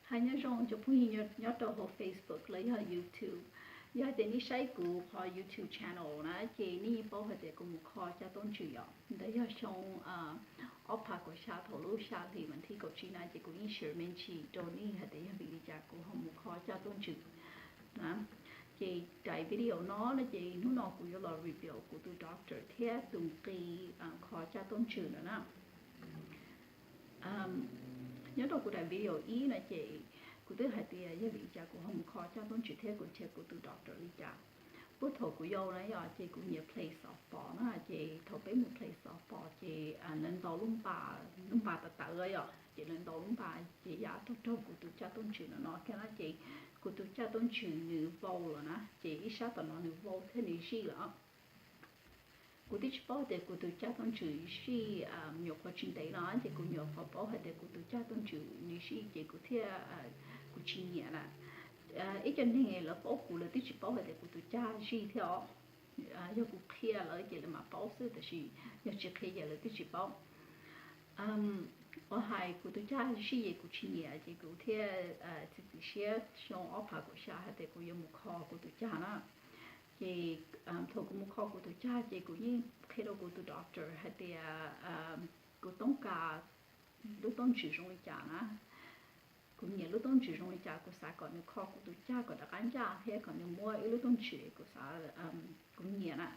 Hais nyob zoo cov phooj ywg nyob rau hauv Facebook los yog YouTube. Yog hais tias nej saib kuv qhov YouTube channel na ces nej yeej paub hais tias kuv mus kho caj tuaj ntswg yom. Ntawd yog xyoo ob phav kaum xya thaum lub xya hli vas thib kaum tsib na ces kuv yeej share me ntsis rau nej hais tias yog vim li cas kuv ho mus kho caj tuaj ntswg na. Ces daim video no no ces hnub no kuv yuav los review kuv tus doctor thiab tus nqi kho caj tuaj ntswg no na. Nyob rau kuv daim video ib no ces kuv twb hais tias yog vim li cas kuv ho mus kho caj tuaj ntswg thiab kuv nrhiav kuv tus doctor li cas. Puag thaum kuv yau na yom ces kuv nyiam play softball na ces thaum peb mus play softball ces lawv ntaus lub npas, lub npas tawv tawv yom ces lawv ntaus lub npas ces yav raug raug kuv tus caj tuaj ntswg no no kiag na ces kuv tus caj tuaj ntswg nws vau lawm na ces ib sab tom no nws vau thiab nws zij lawm. Kuv twb tsis paub tias kuv tus caj tuaj ntswg zij, nyuam qhuav tsis ntev no ces kuv nyuam qhuav paub hais tias kuv tus caj tuaj ntswg nws zij ces kuv thiaj, kuv tsis nyiam na. Ib co neeg lawv paub kuv lawv twb tsis paub hais tias kuv tus caj zij thiab os. Yog kuv qhia lawv ces lawv mam paub xwb tab sis yog tsis qhia ces lawv twb tsis paub. Uas hais kuv tus caj zij es kuv tsis nyiam ces kuv thiaj txiav txim siab xyoo ob phav kaum xya hais tias kuv yuav mus kho kuv tus caj na. Ces thaum kuv mus kho kuv tus caj ces kuv yeej qhia rau kuv tus doctor hais tias kuv toob kas lub tuaj ntswg zoo li cas na. Kuv nyiam lub tuaj ntswg zoo li cas, kuv xav kom nws kho kuv tus caj kom rov qab ncaj thiab kom nws muab ib lub tuaj ntswg kuv xav, kuv nyiam na.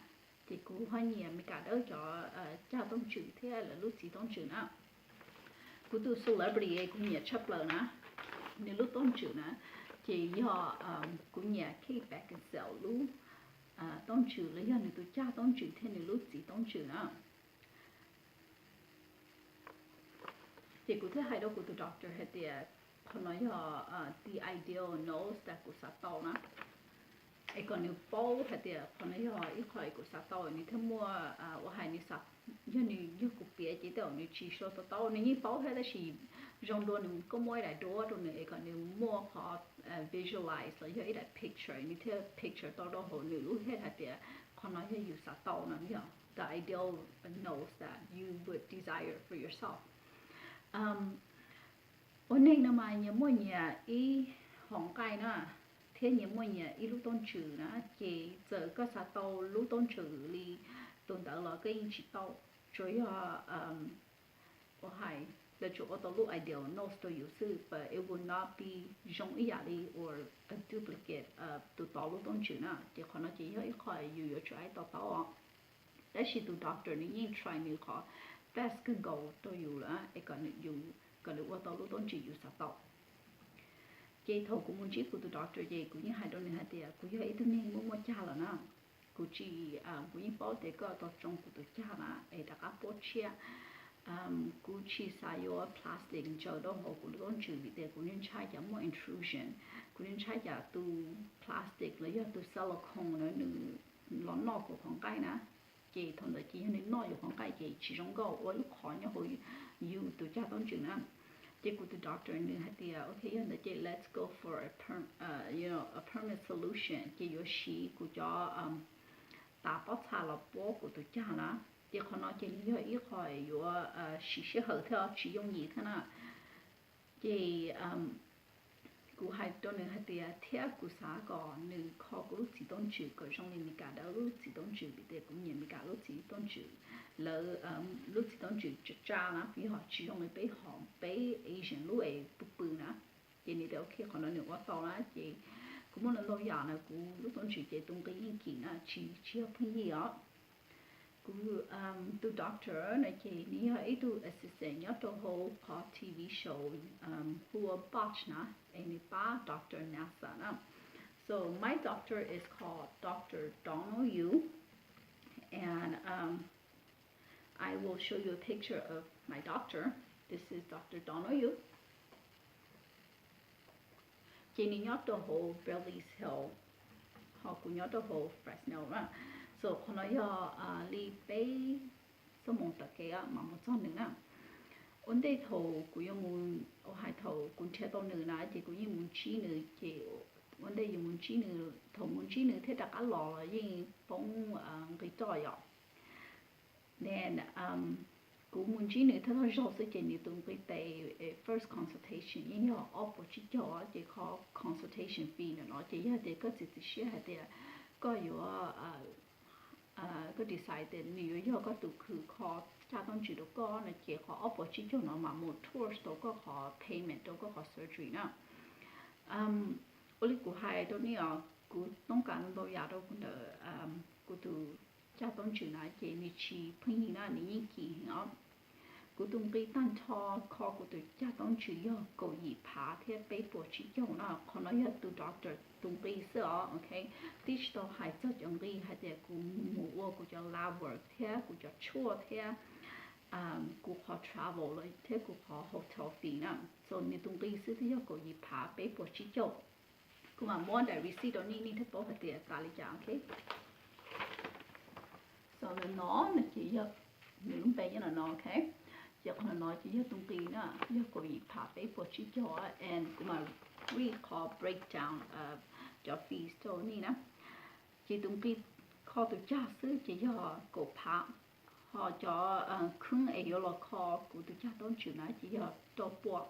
Ces kuv ho nyiam Meskas dawb cov caj tuaj ntswg thiab lawv lub txiv tuaj ntswg na. Kuv tus celebrity kuv nyiam tshaj plaws na, nws lub tuaj ntswg na, ces yog kuv nyiam Kate Beckinsale lub tuaj ntswg los yog nws tus caj tuaj ntswg thiab nws lub txiv tuaj ntswg na. Ces kuv thiaj hais rau kuv tus doctor hais tias qhov no yog the ideal nose that kuv xav tau na. Es kom nws paub hais tias qhov no yog ib qho es kuv xav tau nws thiaj muaj, ua hais nws xav, yog nws yog kuv piav ces tej zaum nws tsis sua tau tau, nws yeej paub thiab tab sis zoo dua nws koj muab ib daim duab rau nws es kom nws muaj qhov visualize los yog ib daim picture nws thiaj picture tau rau hauv nws lub head hais tias qhov no yog yus xav tau no yog the ideal nose that you would desire for yourself. Ua neeg no mas nyias muaj nyias ib hom nqaij na, thiab nyias muaj nyias ib lub tuaj ntswg na, ces txawm koj xav tau lub tuaj ntswg li tus ntawd los koj yeej tsis tau. Tsuas yog ua hais lawv tsuas ua tau lub ideal nose rau yus xwb, but it will not be zoo ib yam li or a duplicate tus tod lub tuaj ntswg na. Ces qhov no ces yog ib qho yus yuav tsum aib to taub os. Tab sis tus doctor nws yeej try nws qhov best kawg nkaus rau yus lawm es kom nws ua tau lub tuaj ntswg yus xav tau. Ces thaum kuv mus ntsib kuv tus doctor ces kuv yeej hais rau nws hais tias kuv yog ib tug neeg muaj muaj cag lawm na. Kuv tsis, kuv yeej paub tias koj tau tsoo kuv tus cag na es rov qab puab tshiab. Kuv tsis xav yuav plastic ntsaws rau hauv kuv lub tuaj ntswg vim tias kuv ntshai cas muaj intrusion, kuv ntshai cas tus plastic los yog tus silicone na nws los noj kuv qhov nqaij na. Ces thaum ntawd ces yog nws noj yus qhov nqaij ces tsis zoo nkauj ua lub qhov nyob hauv yus tus cag tuaj ntswg na. Ces kuv tus doctor nws hais tias ok yog ntawd ces let's go for a permanent solution, ces yuav siv kuv cov tas pob txha los puab kuv tus cag na. Ces qhov no ces nws yog ib qho yuav siv sij hawm thiab tsis yooj yim thiab na. Ces kuv hais rau nws hais tias thiab kuv xav kom nws kho kuv lub txiv tuaj ntswg kom zoo li Meskas dawb lub txiv tuaj ntswg vim tias kuv nyiam Meskas lub txiv tuaj ntswg. Lawv lub txiv tuaj ntswg tsa tsa na, yog tsis zoo li peb hom peb Asian lub es pw pw na. Ces nws tias ok qhov no nws ua tau na. Ces kuv muaj ntau yam na, kuv lub tuaj ntswg ces tus nqi yeej kim na, tsis, tsis yog pheej yig os. Kuv tus doctor no ces nws yog ib tug assistant nyob rau hauv qhov T V show hu ua Botched na, es nws pab Doctor Nasa na. So my doctor is called Doctor Donald Yu, and I will show you a picture of my doctor. This is Doctor Donald Yu. Ces nws nyob rau hauv Beverly Hills, ho kuv nyob rau hauv Fresno na. So qhov no yog li peb xuab moos taug kev mam mus txog nws na. Ua ntej thaum kuv yuav mus, ua hais thaum kuv nrhiav tau nws na ces kuv yeej mus ntsib nws, ces ua ntej yuav mus ntsib nws, thaum mus ntsib nws thiab rov qab los los yeej poob nqi roj yom. Then kuv mus ntsib nws thawj thawj zaug xwb ces nws tus nqi tes first consultation yeej yog ob puas tsib caug, ces qhov consultation fee ntawm no ces yog tias koj txiav txim siab hais tias koj yuav, koj decide tias nws yuav yog koj tus khwv kho caj tooj ntsws rau koj no ces qhov ob puas tsib caug no mam mus towards tau koj qhov payment rau koj qhov surgery na. Ua li kuv hais rau nej os, kuv toob kas ntau yam rau kuv ntawm kuv tus caj tooj ntsws na ces nws tsis pheej yig na, nws yeej kim heev os. Kuv tus nqi tag nrho kho kuv tus caj tooj ntsws yog kaum yim phav thiab peb puas tsib caug na. Qhov no yog tus doctor tus nqi xwb os, ok. Twb tsis tau hais txog cov nqi hais tias kuv mus ua kuv cov lab work thiab kuv cov tshuaj thiab kuv qhov travel los thiab kuv qhov hotel fee na. So nws tus nqi xwb twb yog kaum yim phav peb puas tsib caug. Kuv mam muab daim receipt rau nej, nej thiaj paub hais tias tas li cas, ok. So ntawm no no ces yog nws lub npe nyob no no, ok. Ces qhov no no ces yog tus nqi na, yog kaum yim phav peb puas tsib caug, and kuv mam read qhov breakdown cov fees rau nej na. Ces tus nqi kho tus cag xwb ces yog kaum phav, ho cov khwb es yuav los kho kuv tus caj tooj ntsws na ces yog rau puas.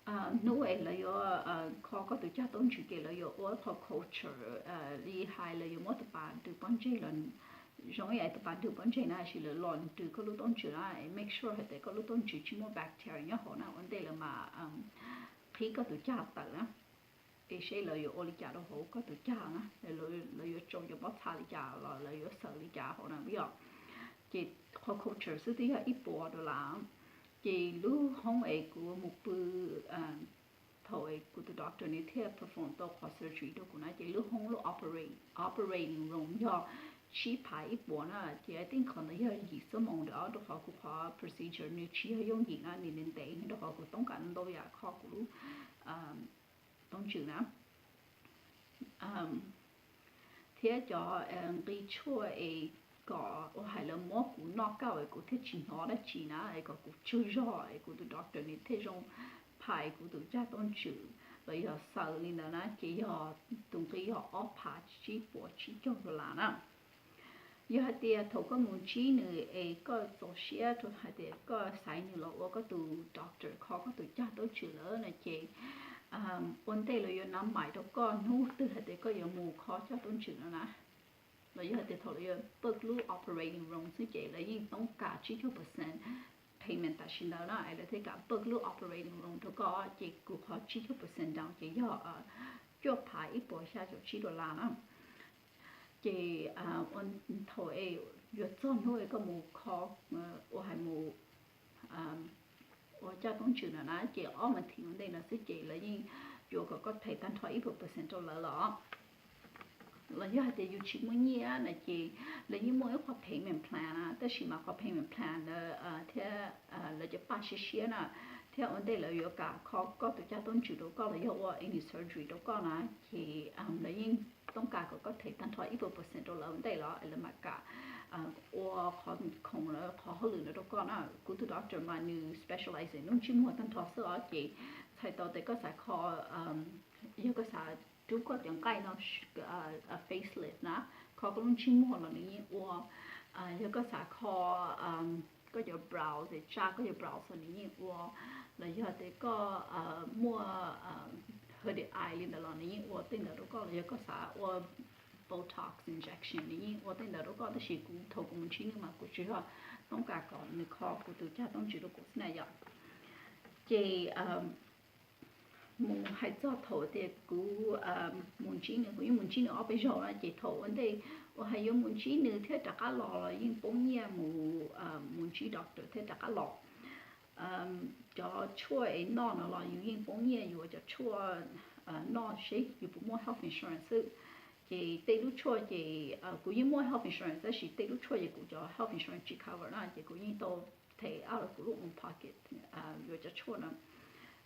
Hnub es lawv yuav kho koj tus caj tooj ntsws ces lawv yuav ua qhov culture, li hais lawv yuav muab tus pas ntws pob ntseg los, zoo ib yam tus pas ntws pob ntseg na, sis lawv los ntws koj lub tooj ntsws na, make sure hais tias koj lub tooj ntsws tsis muaj bacteria nyob hauv na, ua ntej lawv mam qhib koj tus cag tawm na. Es seb lawv yuav ua li cas rau hauv koj tus cag na, lawv yuav tsau cov pob txha li cas los lawv yuav xaws li cas hauv na yom. Ces qhov culture xwb twb yog ib puas dollar. Ces lub hoob es kuv mus pw thaum kuv tus doctor nws thiaj perform tau qhov surgery rau kuv na, ces lub hoob lub operating room yog tsib phav ib puas na, ces I think qhov ntawd yog yim xuab moos ntawd rau qhov kuv qhov procedure nws tsis yog yooj yim na, nws ntev ntev rau qhov kuv toob kas ntau yam kho kuv lub tooj ntsws na. Thiab cov nqi tshuaj es kom ua hais lawv muab kuv noj kauj es kuv thiaj tsis hnov dab tsi na, es kom kuv tsaug zog es kuv tus doctor nws thiaj zoo phais kuv tus caj tooj ntsws los yog xaws li ntawd na, ces yog tus nqi yog ob phav tsib puas tsib caug dollar na. Yog hais tias thaum koj mus ntsib nws es koj txaus siab rau hais tias koj xaiv nws los ua koj tus doctor kho koj tus caj tooj ntsws lawm no ces ua ntej lawv yuav nav mais rau koj hnub twg hais tias koj yuav mus kho caj tooj ntsws no na, los yog hais tias thaum lawv yuav book lub operating room xwb ces lawv yeej toob kas tsib caug percent payment tam sim ntawd na, es lawv thiaj kam book lub operating room rau koj, ces kuv qhov tsib caug percent down ces yog cuaj phav ib puas xya caum tsib dollar na. Ces thaum es yuav txog hnub es koj mus kho, ua hais mus ua caj tooj ntsws no na, ces ob month ua ntej no xwb ces lawv yeej yuav kom koj pay tag nrho ib puas percent rau lawv los. Los yog hais tias yus tsis muaj nyiaj na ces lawv yeej muaj ib qhov payment plan na, tab sis mas qhov payment plan ntawd thiab lawv cov paj siab siab na, thiab ua ntej lawv yuav kam kho koj tus caj tooj ntsws rau koj los yog ua any surgery rau koj na, ces lawv yeej toob kas kom koj pay tag nrho ib puas percent rau lawv ua ntej los lawv mam kam ua qhov khoom lawv qhov hauj lwm ntawd rau koj na. Kuv tus doctor mas nws specialize lub ntsej muag tag nrho xwb os, ces txhais tau tias koj xav kho, yog koj xav rub koj cov nqaij no facelift na, kho koj lub ntsej muag los nws yeej ua. Yog koj xav kho koj cov brows, tsa koj cov brows los nws yeej ua. Los yog tias koj muaj hooded eye li ntawd los nws yeej ua tej ntawd rau koj, los yog koj xav ua Botox injection nws yeej ua tej ntawd rau koj, tab sis kuv thaum kuv mus ntsib nws mas kuv tsuas yog toob kas kom nws kho kuv tus caj tooj ntsws rau kuv xwb na yom. Ces mus hais txog thaum tias kuv mus ntsib nws, kuv yeej mus ntsib nws ob peb zaug na, ces thaum ua ntej uas hais yuav mus ntsib nws thiab rov qab los los yeej poob nyiaj mus, mus ntsib doctor thiab rov qab los. Cov tshuaj es noj no los yus yeej poob nyiaj, yus cov tshuaj noj seb yus puas muaj health insurance xwb. Ces tej lub tshuaj ces kuv yeej muaj health insurance tab sis tej lub tshuaj ces kuv cov health insurance tsis cover na, ces kuv yeej tau them out of kuv lub own pocket yuav cov tshuaj no.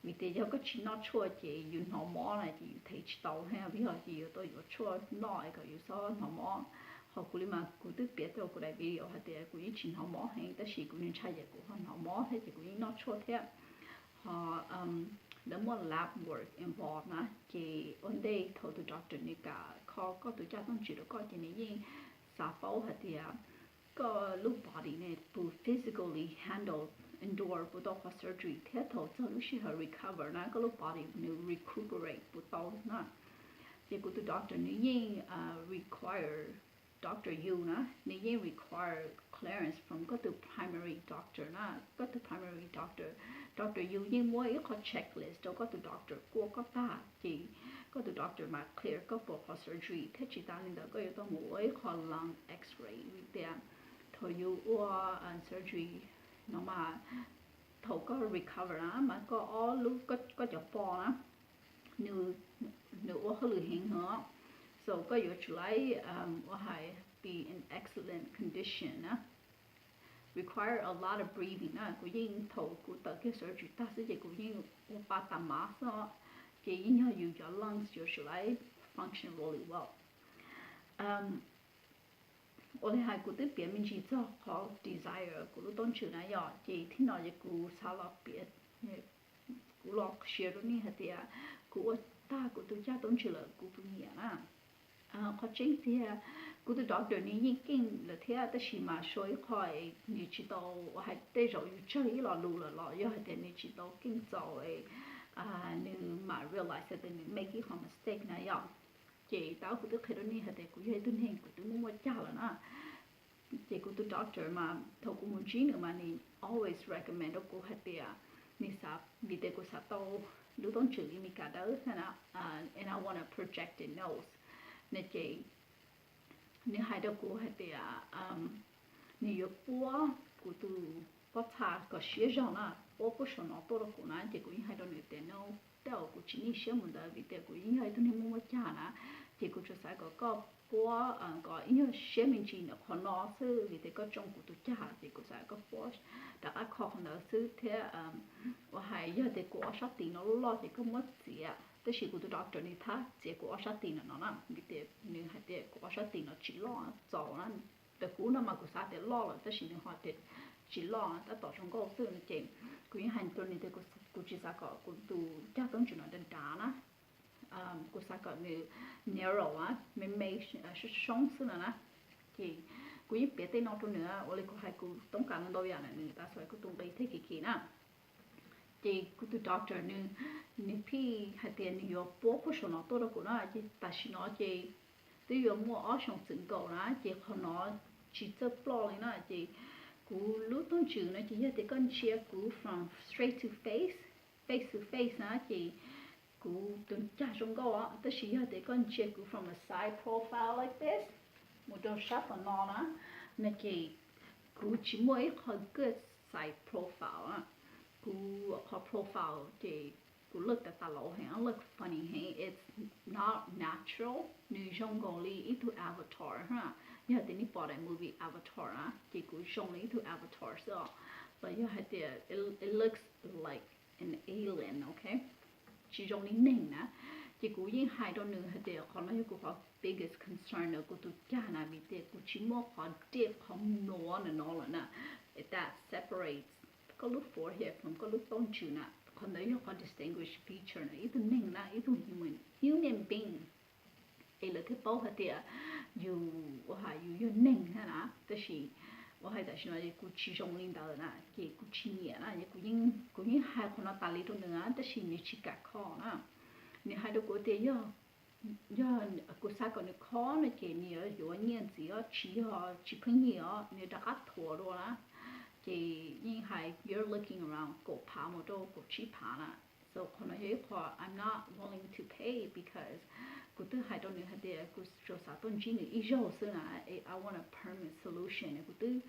Vim tias yog koj tsis noj tshuaj ces yus hnov mob na ces yus them tsis tau thiab, yog ces yuav tau yuav tshuaj noj es kom yus txhob hnov mob. Ho kuv li mas kuv twb piav rau kuv daim video hais tias kuv yeej tsis hnov mob heev tab sis kuv ntshai yam kuv ho hnov mob thiab ces kuv yeej noj tshuaj thiab. Ho lawv muaj lab work involve na, ces ua ntej thaum tus doctor nws kam kho koj tus caj tooj ntsws rau koj ces nws yeej xav paub hais tias koj lub body ne puas physically handle, endure puas tau qhov surgery thiab thaum txog lub sij hawm recover na koj lub body nws recuperate puas tau na. Ces kuv tus doctor nws yeej require, doctor Yu na, nws yeej require clearance from koj tus primary doctor na. Koj tus primary doctor, doctor Yu yeej muab ib qhov checklist rau koj tus doctor kuaj koj tag ces koj tus doctor mam clear koj puas qhov surgery thiab tsis tas li ntawd koj yuav tau mus ua ib qhov lung x-ray vim tias thaum yus ua surgery no mas thaum koj recover na mas koj ob lub, koj cov paw na nws ua hauj lwm heev os. So koj yuav tsum laib ua hais be in excellent condition na, require a lot of breathing na. Kuv yeej thaum kuv tawm kiag surgery tag xwb ces kuv yeej ua pa tas mas xwb, ces yeej yog yus cov lungs yuav tsum laib function really well. Ua li hais kuv twb piav me ntsis txog qhov desire kuv lub teeb tswm na yom, ces thib no es kuv xav los piav, kuv los share rau nej hais tias kuv ua tag kuv tus caj teeb tswm lawm kuv puas nyiam na. Qhov tseeb tiag, kuv tus doctor nws yeej keej lawm thiab tab sis mas suav ib qho nws tsis tau, hais tej zaum yus tsawg ib lo lus lawm los yog hais tias nws tsis tau keej txaus, nws mam realize tias nws make ib qho mistake na yom. Ces tau kuv twb qhia rau nej hais tias kuv yog ib tug neeg kuv twb muaj muaj cag lawm na. Ces kuv tus doctor mas thaum kuv mus ntsib nws mas nws always recommend rau kuv hais tias nws xav, vim tias kuv xav tau lub teeb tswm li Meskas dawb na, and I want a projected nose no ces nws hais rau kuv hais tias nws yuav puab kuv tus pob txha kom siab zog na, puab puab saum no tuaj rau kuv na, ces kuv yeej hais rau nws tias no, tej zaum kuv tsis nyuaj siab mus ntawd vim tias kuv yeej yog ib tug neeg muaj muaj cag na, ces kuv tsuas xav kom koj puab kom ib nyuag siab me ntsis ntawm qhov no xwb vim tias koj tsoo kuv tus cag, ces kuv xav koj puab rov qab kho qhov ntawd xwb thiab ua hais yog tias kuv ob sab tis no loj loj ces koj muab txiav, tab sis kuv tus doctor nws thab txiav kuv ob sab tis no no na, vim tias nws hais tias kuv ob sab tis no tsis loj txaus na. Ntawm kuv no mas kuv xav tias loj lawm tab sis nws ho tias tsis loj, tab tom zoo nkauj xwb no ces kuv yeej hais rau nws tias kuv tsis xav kom kuv tus caj teeb tswm no dav dav na, kuv xav kom nws narrow a, me me soob xwb no na. Ces kuv yeej piav tej no rau nws, ua li kuv hais kuv toob kas ntau yam na, nws tas xav kuv tus nqi thiab khiv khiv na. Ces kuv tus doctor nws, nws pheej hais tias nws yuav puab puag saum no tuaj rau kuv na, ces tam sim no ces twb yuav muaj ob xyoos txwm nkaus na, ces qhov no tsis txawj ploj li na. Ces kuv lub teeb tswm no ces yog tias koj ntsia kuv from straight to face, face to face na ces kuv tus cag zoo nkauj, tab sis yog tias koj ntsia kuv from a side profile like this mus rau sab tom no na, no ces kuv tsis muaj ib qho good side profile. Kuv qhov profile ces kuv look tas tas laus heev, look funny heev, it's not natural, nws zoo nkaus li ib tug avatar. Yog tias nej pom daim movie Avatar na ces kuv zoo li ib tug avatar xwb os, los yog hais tias it looks like an alien, ok, tsis zoo li neeg na. Ces kuv yeej hais rau nws hais tias qhov no yog kuv qhov biggest concern ntawm kuv tus cag na, vim tias kuv tsis muaj qhov dej qhov mluav ntawm no lawm na, that separates koj lub forehead from koj lub teeb tswm na. Qhov ntawd yog qhov distinguish feature na, ib tug neeg na, ib tug human, human being es lawv thiaj paub hais tias yus ua hais yus yog neeg na. Tab sis ua hais tam sim no kuv tsis zoo li ntawd na, ces kuv tsis nyiam na, kuv yeej hais qhov no tas li rau nws na, tab sis nws tsis kam kho na. Nws hais rau kuv tias yog, yog kuv xav kom nws kho no ces nws yuav yuav nyiaj ntxiv os, tsis yog tsis pheej yig os, nws rov qab thuam dua na. Ces yeej hais you're looking around kaum phav mus rau kaum tsib phav na. So qhov no yog ib qho I'm not willing to pay because kuv twb hais rau nws hais tias kuv tsuas xav tuaj ntsib nws ib zaug xwb na, I want a permanent solution. Kuv twb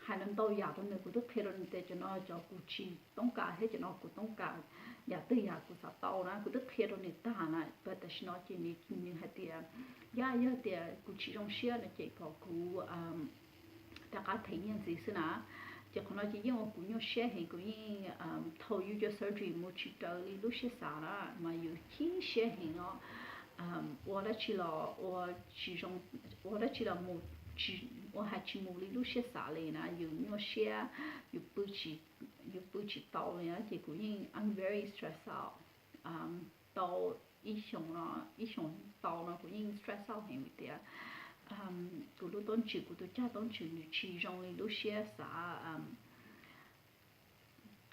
hais ntau yam rau nws, kuv twb qhia rau nws tias cov no cov kuv tsis toob kas thiab cov no kuv toob kas, yam twg yam kuv xav tau na, kuv twb qhia rau nws tag na. But tam sim no ces nws hais tias yog, yog tias kuv tsis zoo siab no ces kom kuv rov qab them nyiaj ntxiv xwb na. Ces qhov no ces yeej ua kuv nyuaj siab heev, kuv yeej, thaum yus cov surgery mus tsis raws li lub siab xav na mas yus chim siab heev os. Ua dab tsi los ua tsis zoo, ua dab tsi los mus, ua hais tsis mus li lub siab xav li na, yus nyuaj siab, yus pw tsis tau li na. Ces kuv yeej, I'm very stressed out. Tau ib xyoos no, ib xyoos tau no kuv yeej stressed out heev vim tias kuv lub teeb tswm, kuv tus cag teeb tswm nws tsis zoo li lub siab xav.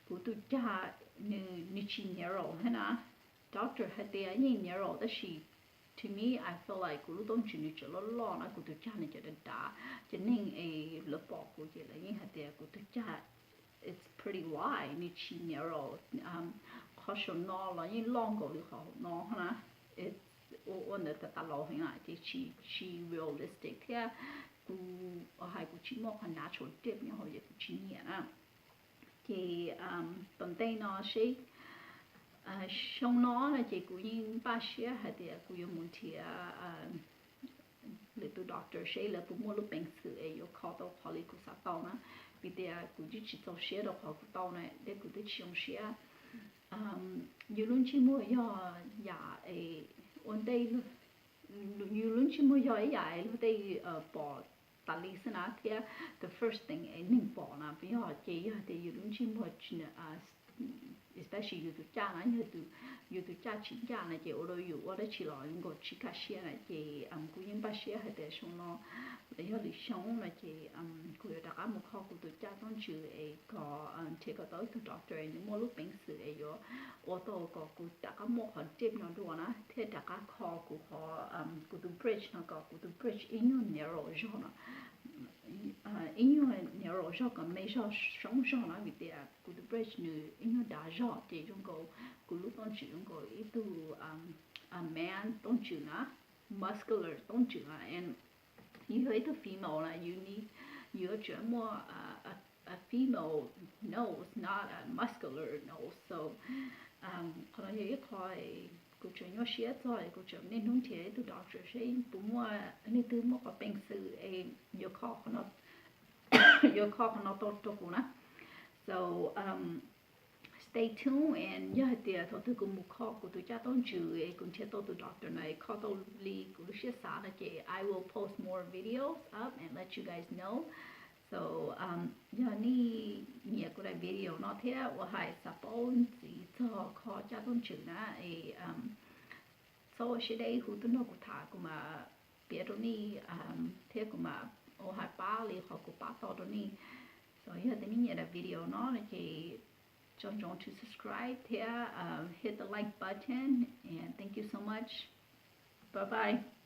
Kuv tus cag nws, nws tsis narrow thiab na. Doctor hais tias yeej narrow tab sis to me I feel like kuv lub teeb tswm nws tseem loj loj na, kuv tus cag nws cov dav dav, cov neeg es lawv pom kuv ces lawv yeej hais tias kuv tus cag it's pretty wide, nws tsis narrow. Qhov saum no los yeej loj nkaus li qhov hauv no na. Ua ntawd tas tas laus heev na ces tsis, tsis realistic thiab. Kuv hais kuv tsis muaj qhov natural dip nyob hauv ces kuv tsis nyiam na. Ces tom ntej no seb, xyoo no no ces kuv yeej npaj siab hais tias kuv yuav mus nrhiav lwm tus doctor seb lawv puas muaj lub peev xwm es yuav kho tau qhov li kuv xav tau na. Vim tias kuv twb tsis txaus siab rau qhov kuv tau na, thiab kuv twb tsis zoo siab. Yus lub ntsej muag yog yam es ua ntej, yus lub ntsej muag yog ib yam es luag tej pom tas li xwb na, thiab the first thing es neeg pom na, yog ces yog tias yus lub ntsej muag, especially yus tus caj na, yog yus tus caj tsis ncaj na ces ua rau yus ua dab tsi los nkaus tsis kaj siab na. Ces kuv yeej npaj siab hais tias xyoo no los yog lwm xyoo no ces kuv yuav rov qab mus kho kuv tus caj teeb tswv es kom nrhiav kom tau ib tug doctor nws muaj lub peev xwm es yuav ua tau kom kuv rov qab muaj qhov dip no dua na, thiab rov qab kho kuv qhov, kuv tus bridge no kom kuv tus bridge ib nyuag narrow zog no, ib nyuag narrow zog kom me zog soob zog no, vim tias kuv tus bridge nws ib nyuag dav zog ces zoo nkaus kuv lub teeb tswm zoo nkaus ib tug man teeb tswm na, muscular teeb tswm na. And yus yog ib tug female na, yus yuav tsum muaj a female nose, not a muscular nose. So qhov no yog ib qho kuv tseem nyuaj siab txog, kuv tseem niaj hnub nrhiav ib tug doctor seb puas muaj leej twg muaj qhov peev xwm es yuav kho qhov no, yuav kho qhov no tau rau kuv na. So stay tuned, and yog hais tias thaum twg kuv mus kho kuv tus caj teeb tswv es kuv nrhiav tau tus doctor no es kho tau li kuv lub siab xav no ces I will post more videos up and let you guys know. So yog nej nyiam kuv daim video no thiab uas hais xav paub ntxiv txog kho caj teeb tswv na es txhob ua siab deb, hu tuaj nrog kuv tham kuv mam piav rau nej thiab kuv mam ua hais pab li qhov kuv pab tau rau nej. So yog tias nej nyiam daim video no no ces tso ntsoov to subscribe thiab hit the like button, and thank you so much. Bye bye.